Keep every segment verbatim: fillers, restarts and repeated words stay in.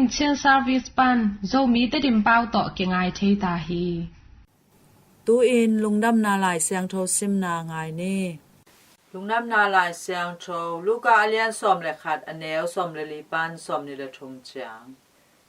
Chin Service pan Zomi Tedim pau tawh kingai thei ta hi. Tu-in Lungdamna Lai Siangtho simna ngai ni. Lungdamna Lai Siangtho, Luka a lian sawm le khat, a neu sawm le li pan sawm nih le thum ciang.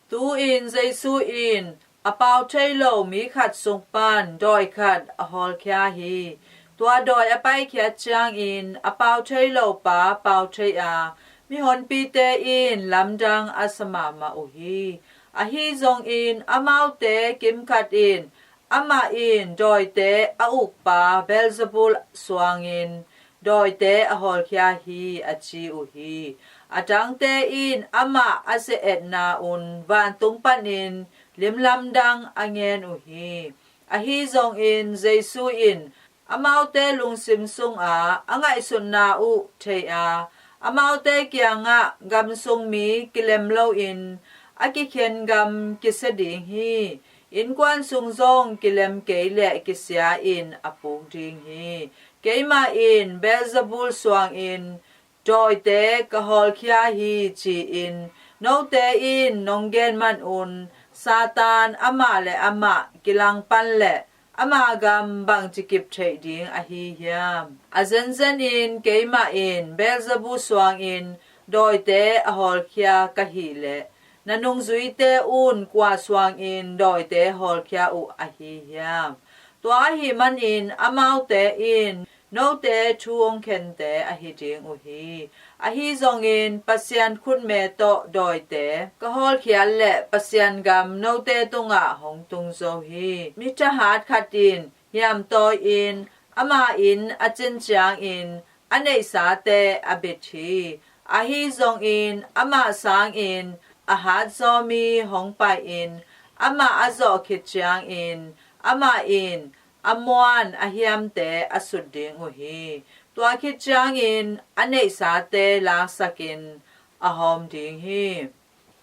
Tu-in Jesu in a pau thei lo mi khat sung pan dawi khat a hawlkhia hi. Tua dawi a paikhiat ciangin a pau thei lo pa pau thei a, mihonpite in lamdang a sa mahmah uh hi. Ahi zongin amaute kimkhat in, "Amah in dawite a ukpa Beelzebul suangin dawite a hawlkhia hi," a ci uh hi. A dangte in amah a ze-etna un vantung panin limlamdang a ngen uh hi. Ahi zongin Jesu in amaute lungsim sungah a ngaihsutna uh thei a, amaute kiangah, "Gamsung mi kilem loin a kikhen gam kisia ding hi. Innkuan sung zong kilem kei leh kisia in a puk ding hi. Keimah in Beelzebul suangin dawite ka hawlkhia hi," ci-in note in nong gen man un, Satan amah le amah kilangpan leh ama gam bangci kip theih ding ahi hiam? A zenzen in keimah in Beelzebul suangin dawite a hawlkhia ka hih leh, na nungzuite un kua suangin dawite hawlkhia uh ahi hiam? Tua ahih manin amaute in note thu hong khente ahi ding uh hi. Ahi zongin Pasian khutme tawh dawite ka hawlkhiat leh Pasian gam note tungah hong tung zo hi. Mi thahat khat in hiamtawi-in ama inn a cin ciangin a neihsate a bit hi. Ahi zongin amah sangin a hatzaw mi hong pai-in amah a zawh khit ciangin amah in a muan a hiamte a sut ding uh hi. Tua khit ciangin a neihsate laksakin a hawm ding hi.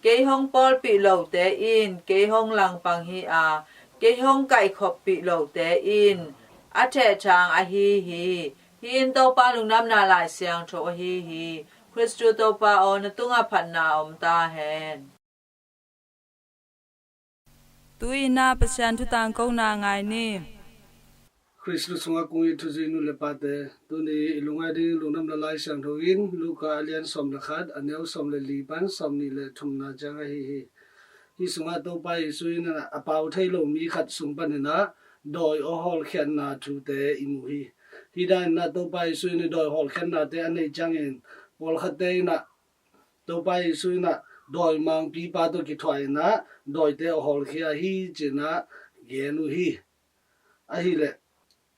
Kei hong pawlpih lote in kei hong langpang hi a, kei hong kaihkhoppih lote in a thehthang ahi hi. Hih in Topa Lungdamna Lai Siangtho ahi hi. Khristu Topa aw, na tungah phatna om ta hen. Tu-in ah Pasian thu tangkona ngai ni. Khristu sungah kong it thuzui nu le pate, tuni i lungngai ding Lungdamna Lai Siangtho in Luka a lian sawm le khat, a neu sawm le li pan sawm nih le thumna ciang ahi hi. Hih sungah Topa Jesu in a pau thei lo mi khat sung panin ah dawi aw hawlkhiatna thute i mu hi. Hih danin ah Topa Jesu in dawi hawlkhiatnate a neih ciangin pawlkhatte in ah Topa Jesu in ah dawimangpipa tawh kithuah in ah dawite a hawlkhia hi ci-in ah gen uh hi. Ahih leh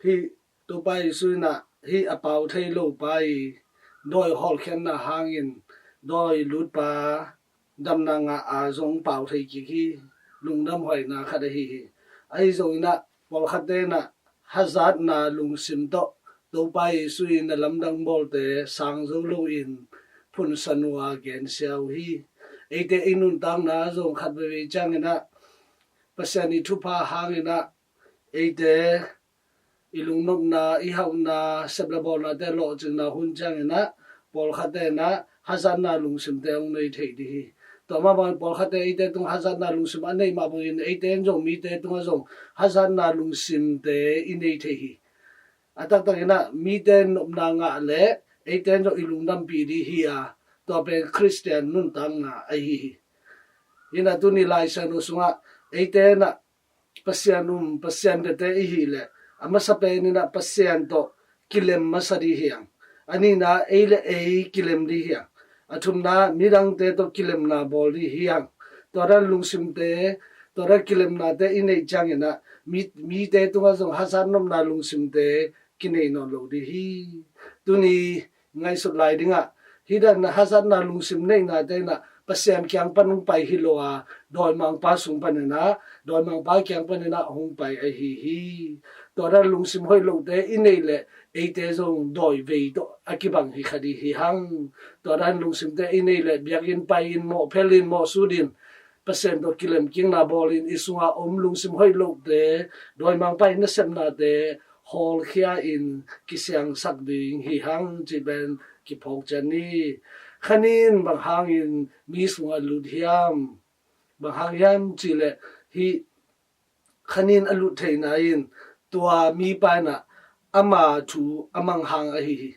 hih Topa Jesu in ah hih a pau thei lo pa i dawi hawlkhiatna hangin dawi lutpa damna ngah a zong pau thei kik hi. Lungdam hoihna khat ahi hi. Ahi zongin ah pawlkhatte in ah hazatna lungsim tawh Topa Jesu in a lamdang bawlte sang zo loin phunsan uh a gensia uh hi. Eite i nuntakna zong khat veivei ciangin ah Pasian i thupha hangin ah eite i lungnopna, i hauhna, sep le bawlnate lawhcingna hun ciangin ah pawlkhatte in ah hazatna lungsimte hong nei thei ding hi. Tua mah bangin pawlkhatte eite tung hazatna lungsim a neih mah bangin eite in zong mite tungah zong hazatna lungsimte i nei thei hi. A taktakin ah mite nopna ngah leh eite in zong i lungdampih ding hi a, tua pen Khristian nuntakna ahi hi. Hi in ah tuni Lai Siangtho sungah eite in ah Pasian um, Pasian biate i hih leh a masa pen in ah Pasian tawh kilem masa ding hi hang. A nihna ei le ei kilem ding hi hang. A thumna midangte tawh kilemna bawl ding hi hang. Tua dan lungsimte, tua dan kilemnate i neih ciangin ah mi, mite tungah zong hazat nopna lungsimte kinei nawn lo ding hi. Tuni ngaihsut lai dingah hih dan hazatna lungsim neihnate in ah Pasian kiang pan hong pai hi lo a, dawimangpa sung panin ah, dawimangpa kiang panin ah hong pai ahi hi. Tua dan lungsim hoih lote i neih leh eite zong dawi vei tawh a kibang hi kha ding hi hang. Tua dan lungsimte i neih leh biakinn pai-in, mawhphel in, mawhsut in, Pasian tawh kilemkikna bawlin i sungah om lungsim hoih lote dawimangpa in nasepnate hawlkhia in kisiangsak ding hi hang cih pen kiphawk ciat ni. Khanin bang hangin mi sungah lut hiam? Bang hang hiam cih leh hih khanin a lut theihna in tua mipa in ah ama thu a mang hang ahi hi.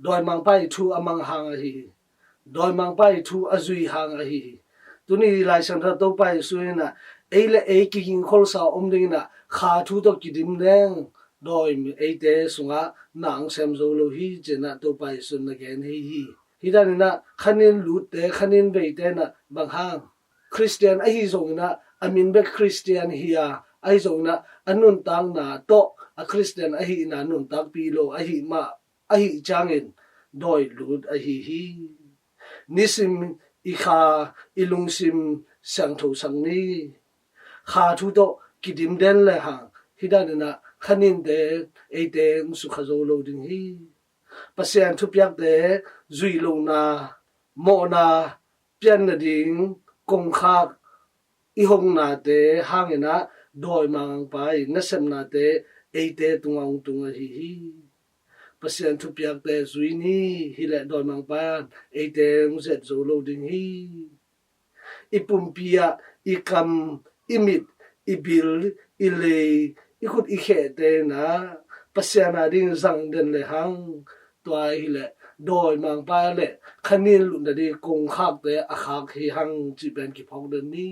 Dawimangpa ii thu a mang hang ahi hi. Dawimangpa ii thu a zui hang ahi hi. Tuni Lai Siangtho Topa Jesu in ah ei le ei kigingkholsa om dingin ah kha thu tawh kidim leng dawi eite sungah na hong sem zo lo hi, ci-in ah Topa Jesu in na gen hi hi. Hih danin ah khanin lutte, khanin veite in ah bang hang Khristian ahi zongin ah, a min bek Khristian hi a, ahi zongin ah a nuntakna tawh a Khristian ahihna nuntakpih lo ahih mah ahih ciangin dawi lut ahi hi. Nisim i kha, i lungsim siangthosak ni. Kha thu tawh kidim den le hang hih danin ah khaninte eite hong sukha zo lo ding hi. Pasian thupiakte zui lohna, mawhna pian nading kongkhak i hongnate hangin ah dawimangpa ii nasepnate eite tungah hong tung ahi hi. Pasian thupiakte zui ni. Hih leh dawimangpa in eite hong zet zo lo ding hi. I pumpi ah i kam, i mit, i bil, i lei, i khut i khehte in ah Pasian ading zang den le hang, tua ahih leh dawimangpa le khanin lut nading kongkhakte a khak hi hang, cih pen kiphawk den ni.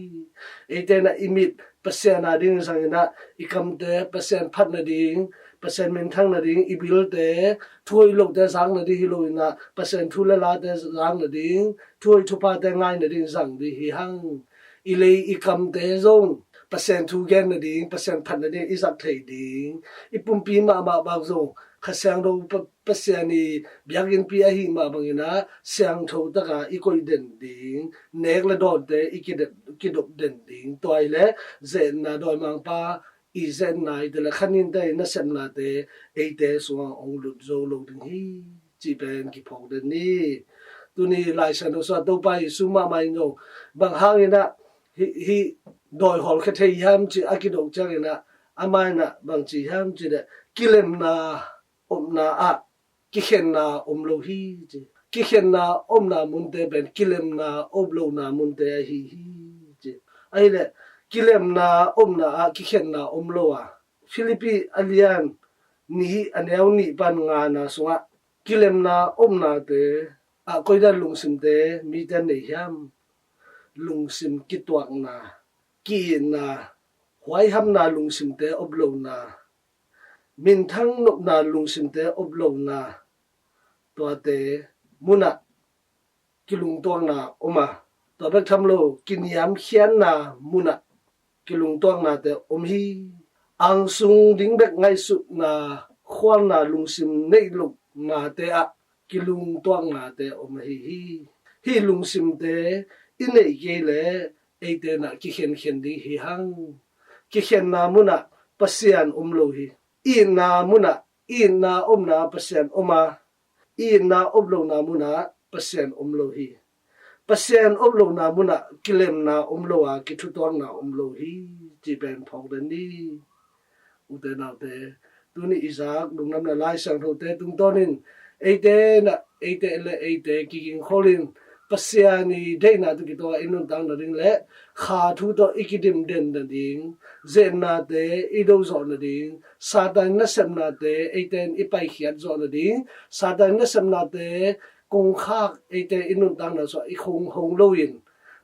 Eite in ah i mit Pasian ading zangin ah, i kamte Pasian phat nading, Pasian minthang nading, i bilte thu hoih lote zak nading hi loin ah, Pasian thu le late zak nading, thu hoih thuphate ngai nading zang ding hi hang. I lei i kamte zong Pasian thu gen nading, Pasian phat nading i zat theih ding. I pumpi mahmah bang zong Kha Siangtho Pa-, Pasian ii biakinnpi ahih mah bangin ah siangtho takin i koih den ding, nek le dawnte i kidep, kidop den ding. Tua ahih leh zetna, dawimangpa ii zetna, eite le khaninte ii nasepnate eite sungah hong lut zo lo ding hi, cih pen kiphawk den ni. Tuni Lai Siangtho sungah Topa Jesu mahmah in zong bang hangin ah hih, hih dawi hawlkhia thei hiam cih a kidok ciangin ah, amah in ah bang ci hiam cih leh kilemna omna ah kikhenna om lo hi, ci. Kikhenna omna munte pen kilemna om lohna munte ahi hi, ci. Ahih leh kilemna omna ah kikhenna om lo a, Philippi a lian nih, a neu nih pan ngana sungah kilemna omnate ah koidan lungsimte mite nei hiam? Lungsim kituakna, ki-itna, huaihamna lungsimte om lohna, minthang nopna lungsimte om lohna, tuate munah kilungtuakna om a, tua bek tham lo kiniamkhiatna munah kilungtuaknate om hi. Angsung ding bek ngaihsutna, khualna lungsim neih lohnate ah kilungtuaknate om ahi hi. Hih lungsimte i neih kei leh eite in ah kikhenkhen ding hi hang. Kikhenna munah Pasian om lo hi. Itna munah, itna omna Pasian om a, itna om lohna munah Pasian om lo hi. Pasian om lohna munah kilemna om lo a, kithutuakna om lo hi, cih pen phawk den ni. Ute naute, tuni i zak lungdamna Lai Siangthote tungtawnin eite in ah, eite le eite kigingkholin Pasian ii deihna tawh kituak i nuntak nading le kha thu tawh i kidim den nading, zetnate i do zawh nading, Satan nasepnate eite in i paikhiat zawh nading, Satan nasepnate kongkhak eite i nuntakna sungah i hong, hong loin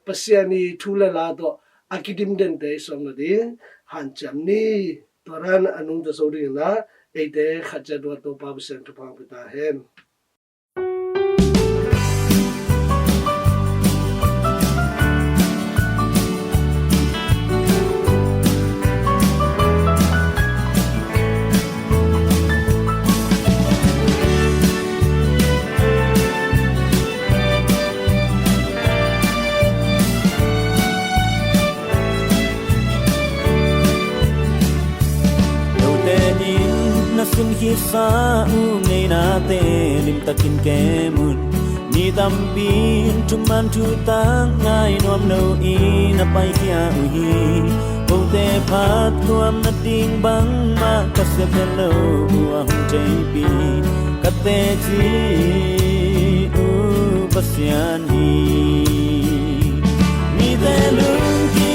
Pasian ii thu le la tawh a kidim dente i suak nading hanciam ni. Tua dan a nungta zo dingin ah eite khat ciat tua Topa Pasian thupha hong pia ta hen. Note in na sin khitsa uh ngeinate limtakin kem un. Mi tampi in thuman thutak ngai nuam loin a paikhia uh hi. Kote phat nuam nading bangmah ka sep het lo uh a hong theihpih ka teci uh Pasian hi. Mite lungkim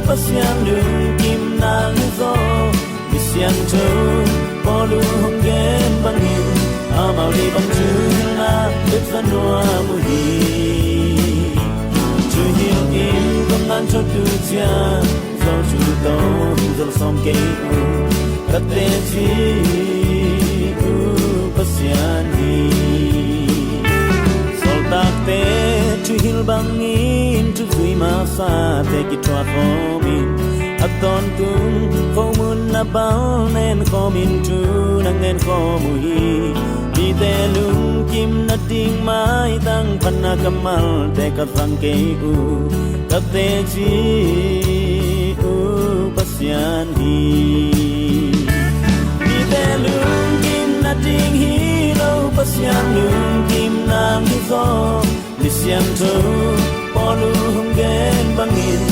Pasian lungkim nang hi zaw. Mi siangtho Paul uh hong gen bangin, amau deih bang thuhilhna bek za nuam uh hi. Thuhilh in kong ngan thawh uh ciang, Zong thu tawh hong zol sawm kei uh, ka teci uh Pasian hi. Sawltakte thuhilh bangin thuzui masate kithuah khawmin, a tawntung khomun a bal nen khawmin thu na ngen khawm uh hi. Mite lungkim nading maitang phatna kammalte ka zang kei uh, ka teci uh Pasian hi. Mite lungkim nading hi lo, Pasian lungkim nang hi zaw. Mi siangtho Paul uh hong gen bangin,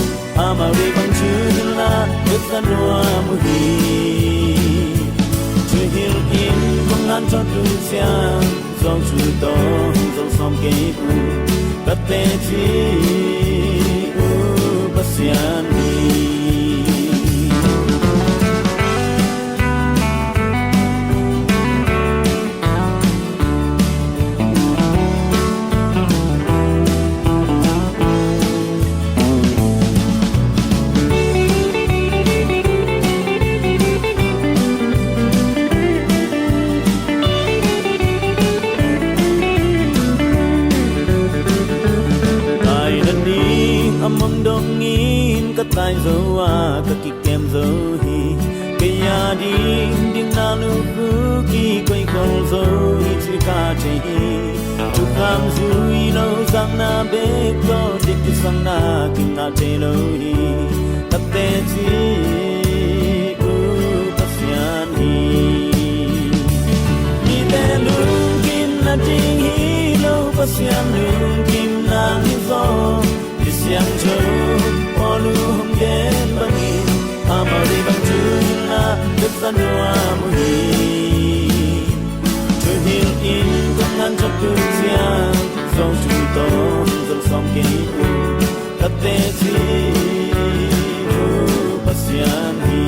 amau deih bang thuhilhna bek za nuam uh hi. Thuhilh in kong ngan thawh uh ciang, zong thu tawh hong zol sawm kei uh, ka teci uh Pasian hi. Taina ding a mong dongin ka tai zo a, ka kikem zo hi. Kei a ding ding na lukhu kikoihkol zo hi cih ka thei hi. Thukham zui lo zakna bek tawh, dikduk sangna kingah thei lo hi. Ka teci uh Pasian hi. Mite lungkim nading hi lo, Pasian lungkim nang hi zaw. Mi siangtho Paul uh hong gen bangin, amau deih bang thuhilhna bek za nuam uh hi. Thuhilh in kong ngan thawh uh ciang, zong thu tawh hong zol sawm kei uh, ka teci uh Pasian hi.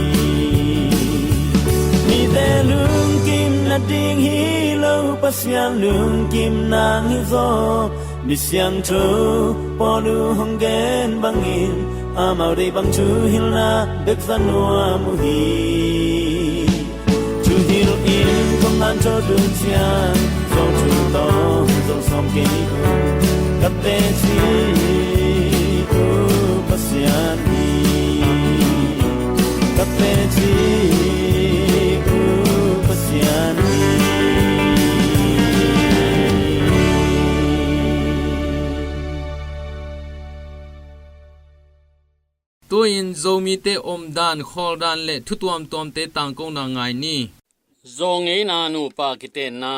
Mite lungkim nading hi lo, Pasian lungkim nang hi zaw. Mi siangtho Paul uh hong gen bangin, amau deih bang thuhilhna bek za nuam uh hi. Thuhilh in kong ngan thawh uh ciang, zong thu tawh hong zol sawm kei uh, ka teci uh Pasian hi. Ka teci uh Pasian hi. Tu-in Zomite omdan, khawldan le thu tuamtuamte tangkona ngai ni. Zo ngeina nupa kitenna.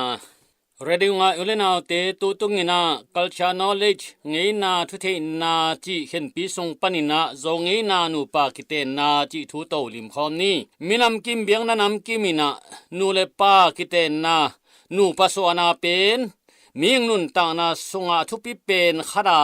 Radio ngai u le naute, tutung in ah Culture Knowledge, ngeina thutheihna cih khenpi sung panin ah Zo ngeina nupa kitenna cih thu to limkhawm ni. Minam kim biakna nam kim in ah nu le pa kitenna, nupa suahna pen mihing nuntakna sungah thupi pen khat a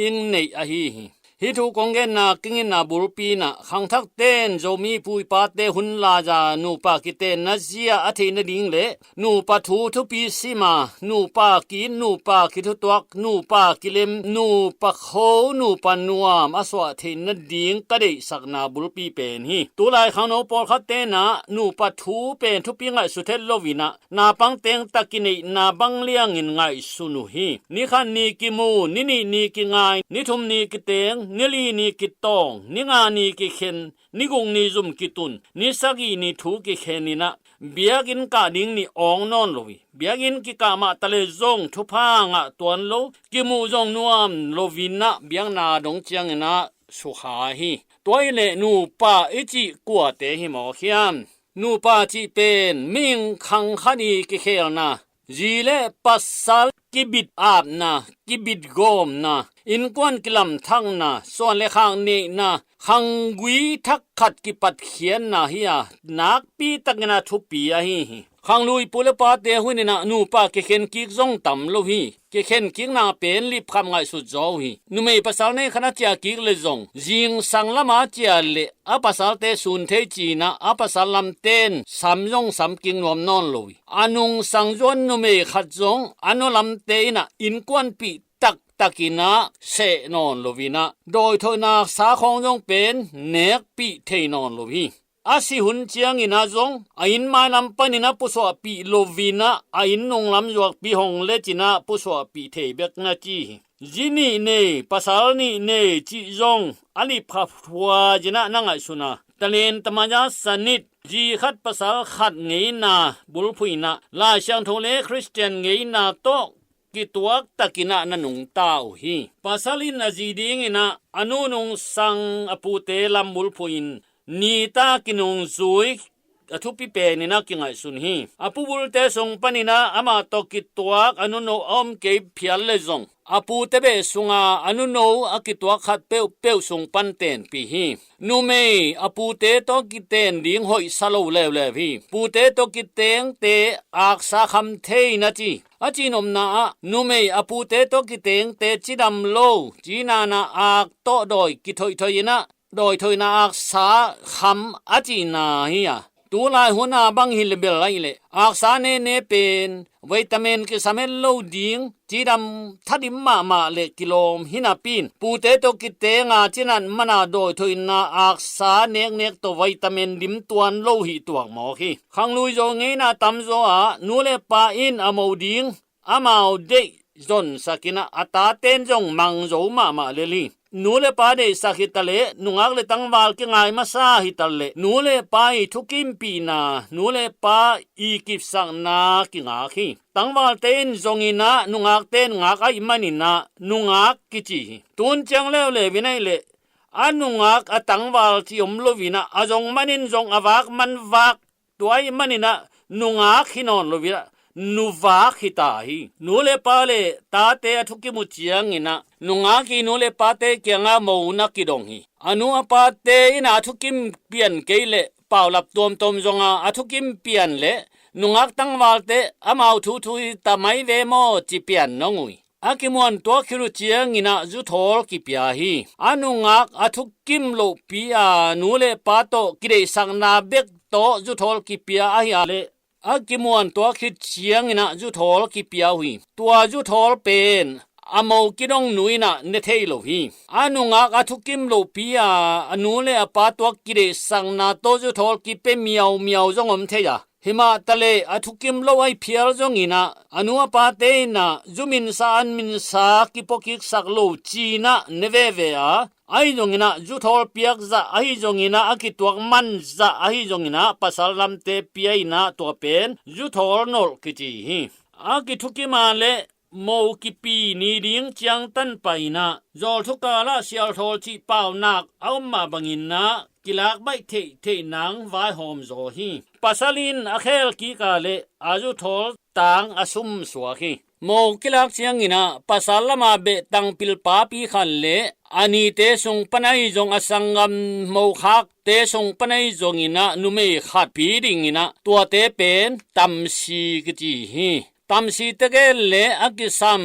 in neih ahi hi. Hih thu kong genna kinginna bulpi in ah, khangthakte in Zomi pu pate hun lai-a nupa kitenna zia a theih nading le nupa thu thupi sim a, nupa ki-it, nupa kithutuak, nupa kilem, nupa kho, nupa nuam a suah theih nading ka deihsakna bulpi pen hi. Tulai khangno pawlkhatte in ah nupa thu pen thupi ngaihsut het lo in ah, naupang teng tak kineihna bang liangin ngaihsun uh hi. Ni khat ni kimu, ni nih ni kingai, ni thum ni kiteng, ni li ni kitawng, ni nga ni kikhen, ni guk ni zum kitun, ni sagih ni thu kikhen in ah, biakinn kah ding ni awng nawn lo hi. Biakinn kikah mah ta le zong thupha ngah tuan lo, kimuh zong nuam lo in ah, biakna dong ciangin ah sukha hi. Tua hi leh nupa i cih kuate hi mawk hiam? Nupa cih pen mihing khang khat i kikhelna, zi le pasal kibit apna, kibit gawmna, innkuan kilamthakna, suan le khak neihna, khanggui thak khat kipatkhiatna hi a, nakpi takin a thupi ahi hi. Khanglui pu le pate hun inah nupa kikhen kik zong tam lo hi. Kikhen kikna pen lipkhap ngaihsut zaw uh hi. Numei pasal nei khat a ciah kik le zong, zingsang lama ciah le a pasalte sun thei cinah a pasal lamten sam zong sam kik nuam nawn lo hi. A nungsang zuan numei khat zong a nu lamte inah innkuanpih taktakinah seh nawn lo inah dawithoihna sa khawng zong pen nekpih thei nawn lo hi. A si hun cianginah zong a inn mailam paninah pusuahpih lovinah a inn nunglam zuakpi hong lecinah pusuahpih thei bek na ci hi. Zi nih nei, pasal nih nei cih zong a lipkhap huazinah na ngaihsuna. Talen tamaya sanit, zi khat pasal khat ngeina bulphuh inah Lai Siangtho le Khristian ngeina tawh kituak takinah na nungta uh hi. Pasal in a zi dinginah a nu nungsang a pute lam bulphuh in nita kinungzui a thupi peninah kingaihsun hi. A pubulte sung paninah amah tawh kituak a nuno a om kei phial le zong a pute beh sunga a nuno a kituak khat peuhpeuh sung pan tenpih hi. Numei a pute tawh kiten ding hoihsa lo leuleu hi. Pute tawh kitengte aksa kham thei na ci. A cihnopna ah numei a pute tawh kitengte cidam lo, cinana ak tawh dawi kithoihthoih inah dawithoihna aksa kham a cihna hi a. Tulai huna bang hi le bel ahih leh aksa nene pen vitamin kisam het lo ding, cidam thadim mahmah le kilawm hi napi in pute tawh kitenga cinat mana dawithoihna aksa neknek tawh vitamin dim tuan lo hih tuak mawk hi. Khanglui zaw ngeina tamzaw ah nu le pa in a mo ding amau deih zonsakinah a taten zong mangzo mahmah lel hi. Nu le pa deihsak hitaleh nungak le tangval kingai masa hitaleh nu le pa i thukimpihna, nu le pa i kipsakna kingak hi. Tangvalte in zonginah nungakte in ngak ahih maninah nungak kici hi. Tun ciang leuleu in ahih leh a nungak a tangval ci om loinah a zong manin zong, a vak man vak, tua ahih maninah nungak hi nawn loinah nuvak hi ta hi. Nu le pa le tate a thukim uh cianginah nungak i nu le pate kiangah mo na kidong hi. A nu a pate inah a thukim pian kei leh paulap tuamtuam zonga a thukim pian leh nungak tangvalte amau thuthu hi ta mai ve maw ci pian nong uh hi. A kimuan tuak khit uh cianginah zuthawl kipia hi. A nungak a thukim lohpi a nu le pa tawh kideihsakna bek tawh zuthawl kipia ahi a leh a kimuan tuak khit cianginah zuthawl kipia uh hi. Tua zuthawl pen a mo kidong nu inah ne thei lo hi. A nungak a thukim lohpi a a nu le a pa tuak kideihsakna tawh zuthawl kipia miaumiau zong om thei a, himah taleh a thukim lo ahi phial zonginah a nu a pate inah zu minsa an minsa kipuakiksak lo cinah ne veve a, ahi zonginah zuthawl piak zah ahi zonginah a kituak man zah ahi zonginah pasal lamte pia inah tua pen zuthawl nolh kici hi. A kithukim a leh mo kipi ni ding ciangtan pah inah zawlthu kalah sialthawl cih paunak a om mah banginah kilak baih theihtheih nang vaihawm zaw hi. Pasal in a khel kik a leh a zuthawl tang a sumsuak hi. Mo kilak cianginah pasal lama beh tangpil papi khat le a nite sung pan ahi zong a sanggam mokhakte sung pan ahi zonginah numei khat pi dinginah tuate pen tamsi kici hi. Tamsi tegel le a kisam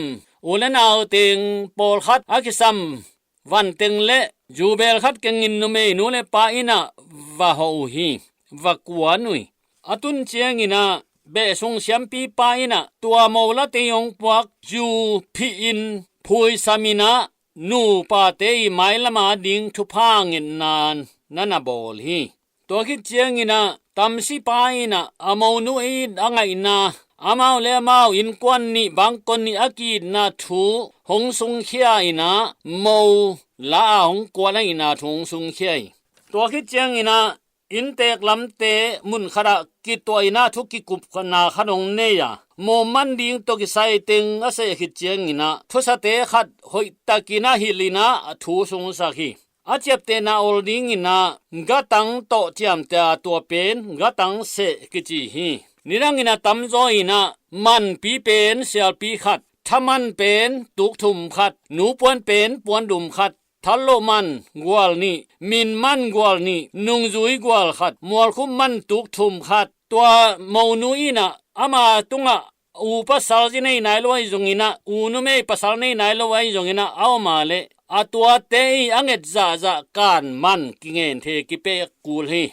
u le nau teng pawlkhat a kisam vanteng le zubel khat kengin numei nu le pa inah va hawh uh hi. Va kuan uh hi. A tun cianginah beh sung siampipa inah tua mo latei hong puak zu phihin phuisaminah nupate i mailama ding thupha ngetna na na bawl hi. Tua khit cianginah tamsipa inah a monu it a ngaihna, amau le amau innkuan nih bangkon nih a ki-itna thu hong sungkhia inah mo la-a hong kuan ahihna thu hong sungkhia hi. Tua khit cianginah inntek lamte munkhatah kituah inah thu kikupna khat hong nei a, mo man ding tawh kisai teng a seh khit cianginah thusate khat hoihtakin a hilh inah thu sungsak hi. A ciaptehna ol dinginah gatang tawh ciamteh a, tua pen gatang seh kici hi. Nidanginah tamzaw inah manpi pen sialpi khat, thaman pen tukthum khat, nupuan pen puandum khat, thalloh man gual nih, min man gual nih, nungzui gual khat, mualkhum man tukthum khat, Tua monu in ah ama tungah u pasal zi nei nai lo ahi zongin ah, u numei pasal nei nai lo ahi zongin ah, a om a leh a tuate i a nget zahzah kan man kingen thei kipek kul hi.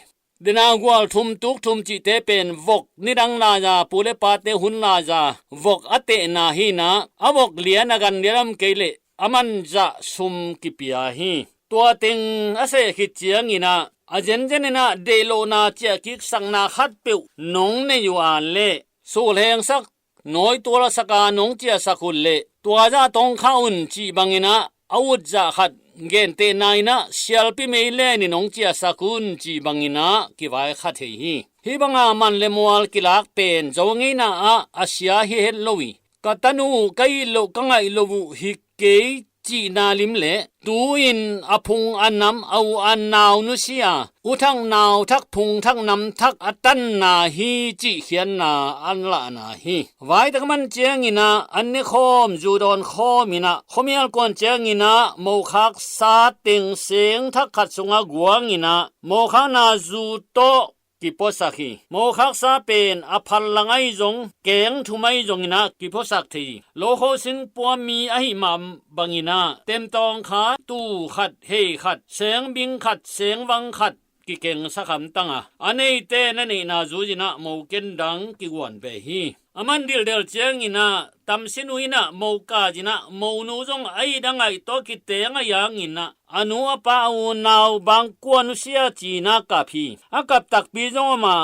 Dena gual thum tuk thum cihte pen vok nidang lai-a pu le pate hun lai-a vok a tehna hi-in ah, a vok lian a gan lian om kei leh a manzah sum kipia hi. Tua teng a seh khit ciangin ah, a zenzen in ah deihlohna ciahkik sakna khatpeuh nong nei uh a leh, sulhengsak, nawitual a sak a nong ciahsak uh leh, tua zah tawng khah un cih bangin ah, a utzah khat gentehna in ah sialpi mei len in hong ciahsak un cih bangin ah kivai kha thei hi. Hih banga man le mual kilak pen Zo ngeina ah a sia hi het lo hi. Ka tanu ka it loh ka ngaih loh uh hi kei cihna lim leh, tu-in a phung a nam, a u a nau nusia, u thak nau thak phung thak nam thak a tanna hi cih khiatna an lahna hi. Vaitak man ciangin ah an ne khawm, zu dawn khawm in ah, khuamial kuan ciangin ah mokhaksa teng seng thak khat sungah guang in ah, mokhakna zu tawh kipuasak hi. Mokhaksa pen a phallang ahi zong, keng thum ahi zongin ah kipuasak thei hi. Lokho singpuam mi ahih mah bangin ah, temtawng khat, tuu khat, hei khat, sengbing khat, sengvang khat kikengsak hamtang a, a neite na neihna zui-in ah mo ken dang kiguan ve hi. A man dildel ciangin ah, tamsin uh in ah mo kah in ah, monu zong a it a ngaih tawh kiteng a hiangin ah, a nu a pa a u nau bang kua nusia ci-in ah kap hi. A kap takpi zong om a,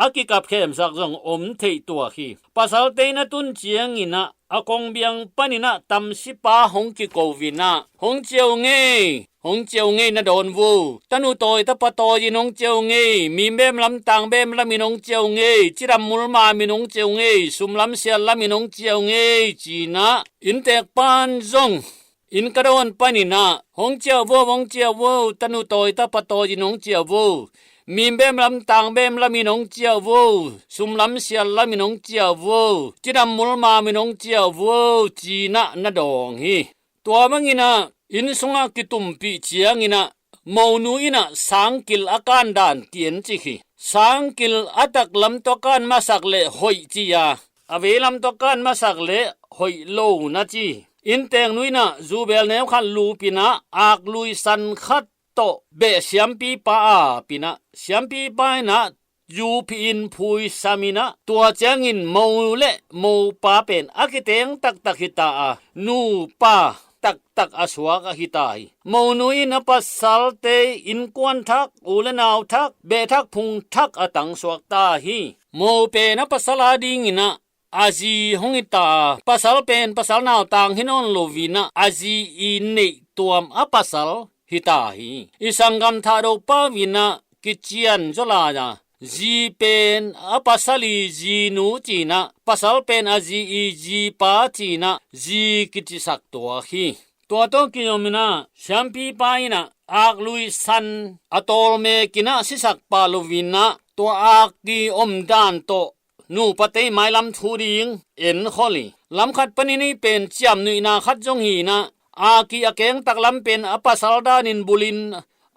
a kikap khemsak zong om theih tuak hi. Pasalte in a tun ciangin ah, a kong biang panin ah tamsipa hong kiko-in ah, hong ciah ung ei, hong ciah ung ei na dawn vo. Tanu tawi tapa tawi-in hong ciah ung ei, mim bem lam tang bem lamin hong ciah ung ei, cidam mul mamin hong ciah ung ei, sum lam sial lamin hong ciah ung ei ci-in ah, innteekpa'n zong inn ka dawn panin ah, hong ciah vo, hong ciah vo, tanu tawi tapa tawi-in hong ciah vo. Mim bem lam tang bem lamin hong ciah vo, sum lam sial lamin hong ciah vo, cidam mul mamin hong ciah vo ci-in ah na dawng hi. Tua bangin ah inn sungah kitumpih ciangin ah, monu in ah sangkil a kan dan ki-en cik hi. Sangkil a taklam tawh kan masak leh hoih ci a, a veilam tawh kan masak leh hoih lo na ci. Innteeknu in ah zubeel neu khat lup in ah, aklui san khat tawh beh siampipa ap in ah, siampipa in ah zu phih in phuisam in ah, tua ciangin mo le mopa pen a kiteng taktak hi ta a, nupa taktak a suak ahi ta hi. Monu in a pasalte innkuan thak, u le nau thak, beh thak phung thak a tangsuak ta hi. Mo pen a pasal adingin ah a zi hong hi ta a, pasal pen pasal nautang hi nawn lo-in ah, a zi i neih tuam a pasal hi ta hi. I sanggam Thahdo pau in ah kician zaw lai a, zi pen a pasal i zinu ci-in ah, pasal pen a zi i zipa ci-in ah, zi kicisak tuak hi. Tua tawh kizom in ah, siampipa in ah aklui san a tawlmek in ah sisak pah lo-in ah, tua ak kiom dan tawh nupate i mailam thu ding enkhol hi. Lam khat panin hih pen ciamnuihna khat zong hi-in ah, ak i a keng taklam pen a pasal danin bulhin,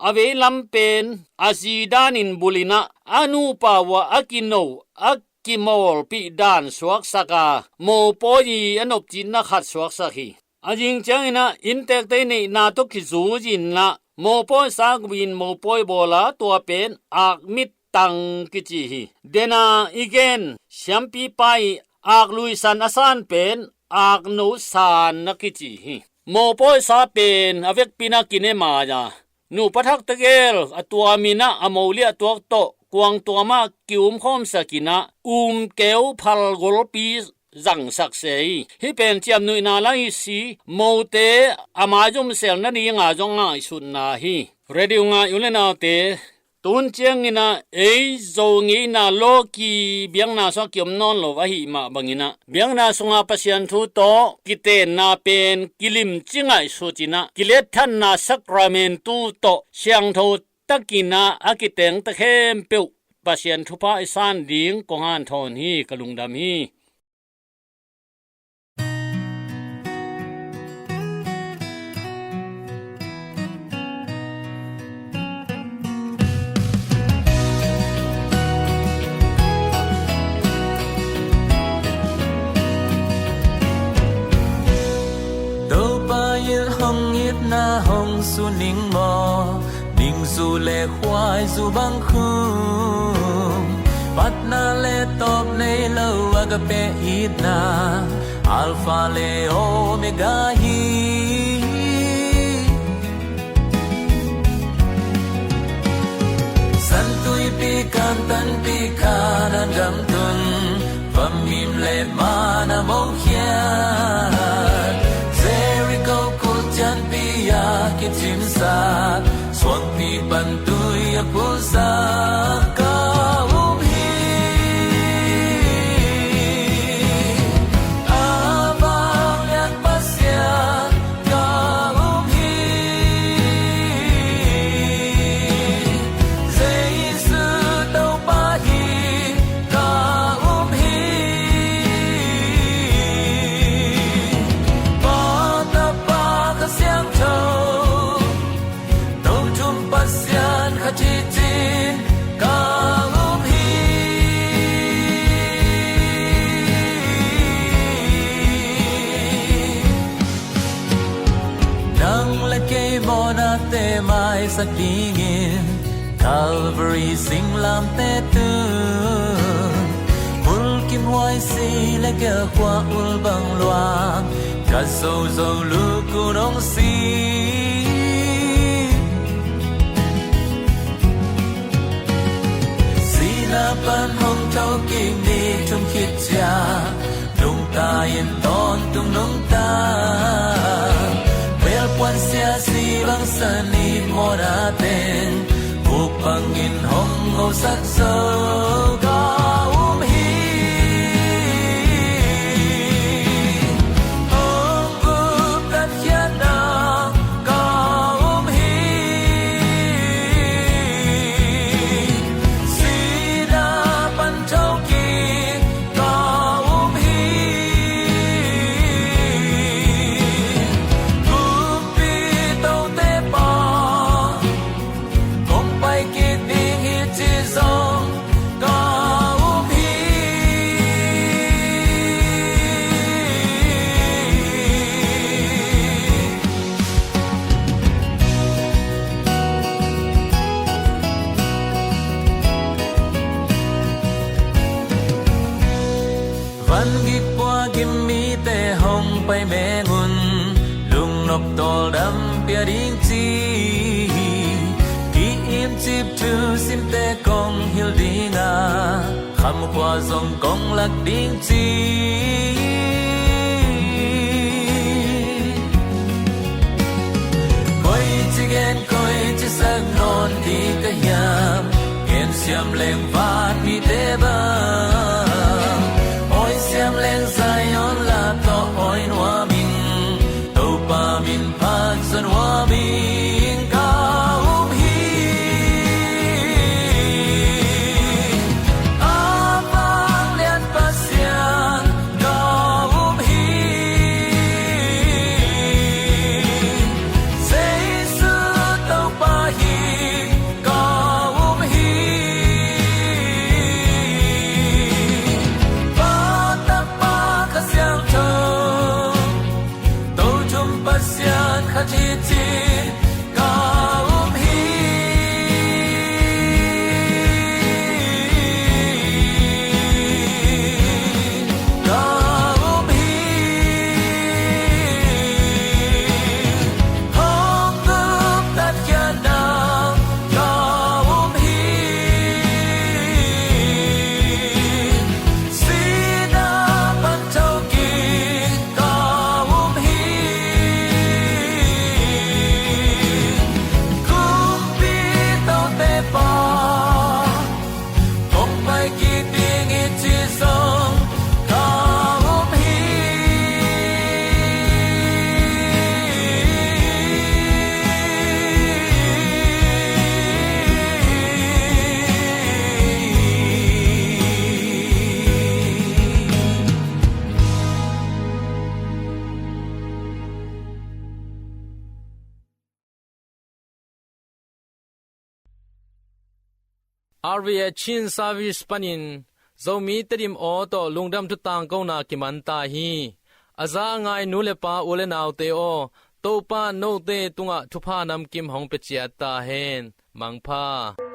a veilam pen a zi danin bulhin ah, a nupa uah a kino, a kimawlpih dan suaksak a, mopawi i a nopcitna khat suaksak hi. A zing ciangin ah innteekte i neihna tawh kizui-in ah, mopawi sak uh in mopawi bawl a, tua pen akmit tang kici hi. Dena i gen siampipa i aklui san a san pen akno san na kici hi. Mopawi sa pen a vekpi-in ah kine mai a, nupa thak tegel a tuam in ah, a mo liahtuak tawh kuang tuam ah ki-umkhawmsak in ah, umkeu phal golpi zangsak se hi. Hih pen ciamnuihna la hi si, mote a maizum sel nadinga zong ngaihsutna hi. Radio ngai u le naute, tu hun ciangin ah ei Zo ngeina lawki biakna sungah kiom nawn lo ahih mah bangin ah, biakna sunga Pasian thu tawh kitenna pen kilimci ngaihsut in ah, kiletthanna sakramentu tawh siangtho takin ah a kitengte khempeuh Pasian thupha i san ding kong hanthawn hi. Ka lungdam hi. Na hong su ning maw, ningzu le khuaizu bang khum, patna le tawp nei lo agape itna, Alpha le Omega hi. San Tuipi Kantanpi Kanaan gam tun, vamim le mana mong khiat, Jericho kul cianpi a kicimsak, suangpi pan tui a pulsak ka um hi. A vanglian Pasian ka um hi. Jesu Topa hi ka um hi. Pa, Tapa, Kha Siangtho, Tothum Pasian khat hi cin ka um hi. Nang le kei mawhnate maisak dingin Calvary singlamteh tun, bulkim huai si le gelkhua ul bang luang, ka zozo lukun hong si. Sihna pan hong thokik ni thum khit ciang, nungta in tawntung nungta, belpuan sia si bangsan i mawhna teng, vuk bangin hong hosak zo ka um hi. Hong gupkhiatna ka um hi. Sihna pan thokik ka um hi. Kumpi Tote Pa, kong pai kik ding hi ci zong ka um hi. Van gik pua gim mite hong pai meng un, lungnop tawldam pia ding ci. Ki-imcip thu simte kong hilh ding a, khamkhua zong kong lak ding ci. Koici gen, koici sak nawn ding ka hiam? Gen siam leng vanmite bang, awi siam leng Zion lap tawh awi nuam ing. Topa min phat zon nuam ing ka um hi. A vanglian Pasian ka um hi. Jesu Topa hi ka um hi. Pa, Tapa, Kha Siangtho, Tothum Pasian khat hi ci ka um hi. Ka um hi. Hong gupkhiatna ka um hi. Sihna pan thokik ka um hi. Kumpi Tote Pa, kong pai kik ding hi ci zong ka um hi. R V A Chin Service panin Zomi Tedim aw tawh lungdam thu tangkona kiman ta hi. A za a ngai nu le pa, u le naute aw, Topa in note tungah thupha namkim hong pia ciat ta hen. Mangpha.